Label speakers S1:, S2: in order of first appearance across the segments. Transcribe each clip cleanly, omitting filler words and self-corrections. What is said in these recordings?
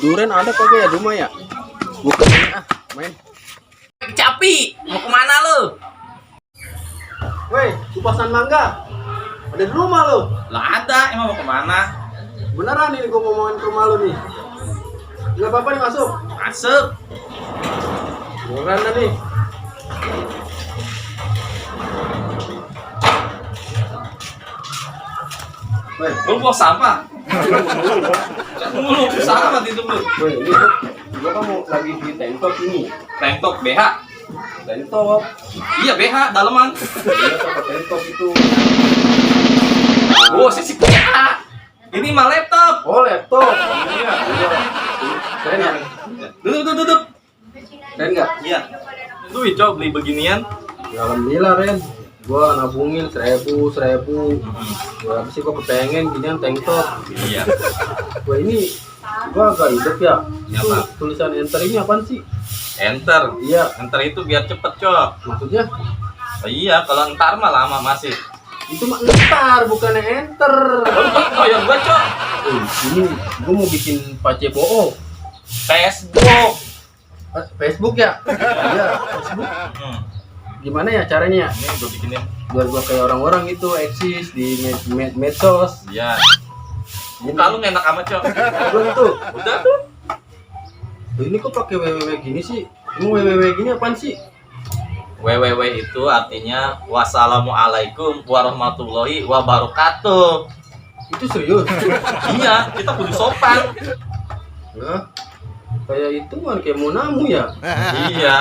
S1: Duren ada kagak ya di rumah ya? Bukan main.
S2: Capi, mau kemana lu?
S1: Woi, kupasan mangga. Ada di rumah lu?
S2: Lah ada, emang mau kemana?
S1: Beneran ini gua mau main ke rumah lu nih. Enggak apa-apa nih masuk.
S2: Masuk.
S1: Beneran dah nih. Woi,
S2: Lu buang sampah. Mulu sama itu lu.
S1: woi, ini gua kan mau lagi di tentok ini.
S2: Tentok BH.
S1: Tentok.
S2: Iya BH daleman.
S1: Iya, sama tentok itu.
S2: Oh, sisi BH. Ini mah laptop.
S1: Oh, laptop. Iya, iya. Keren ya?
S2: Duduk.
S1: Keren enggak?
S2: Iya. Lu coba beli beginian.
S1: Ya, alhamdulillah, Ren. Gua nabungin 1000. Gua habis sih gua kepengen ginian tank top.
S2: Iya.
S1: Gua ini gua agak hidup ya. Itu
S2: Apa?
S1: tulisan enter ini apaan sih?
S2: Enter.
S1: Iya,
S2: Enter itu biar cepet, Cok.
S1: maksudnya
S2: Oh, iya, kalau ntar mah lama masih.
S1: itu mah ntar bukannya enter.
S2: Oh, yang gua, Cok.
S1: Ini gua mau bikin pacebook.
S2: Facebook.
S1: Facebook ya? Iya, Facebook. Gimana ya caranya ya?
S2: Ini gua bikinin.
S1: Biar gua kayak orang-orang itu eksis di medsos.
S2: Iya. Muka lu enak amat, Cok.
S1: Belum tuh.
S2: Udah tuh.
S1: Loh, ini kok pakai www gini sih? Ini www gini apaan sih?
S2: WWW itu artinya wassalamualaikum warahmatullahi wabarakatuh.
S1: Itu serius?
S2: Iya, kita kudu sopan.
S1: Nah, kayak itu kan kayak mau namu ya.
S2: Iya.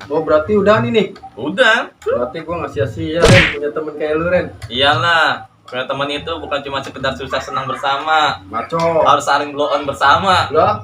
S1: Oh, berarti udah nih.
S2: Udah.
S1: Berarti gua nggak sia-sia Ren punya temen kayak lu, Ren.
S2: Iyalah. Punya teman itu bukan cuma sekedar susah senang bersama,
S1: Maco.
S2: harus saling blow on bersama.
S1: Lah,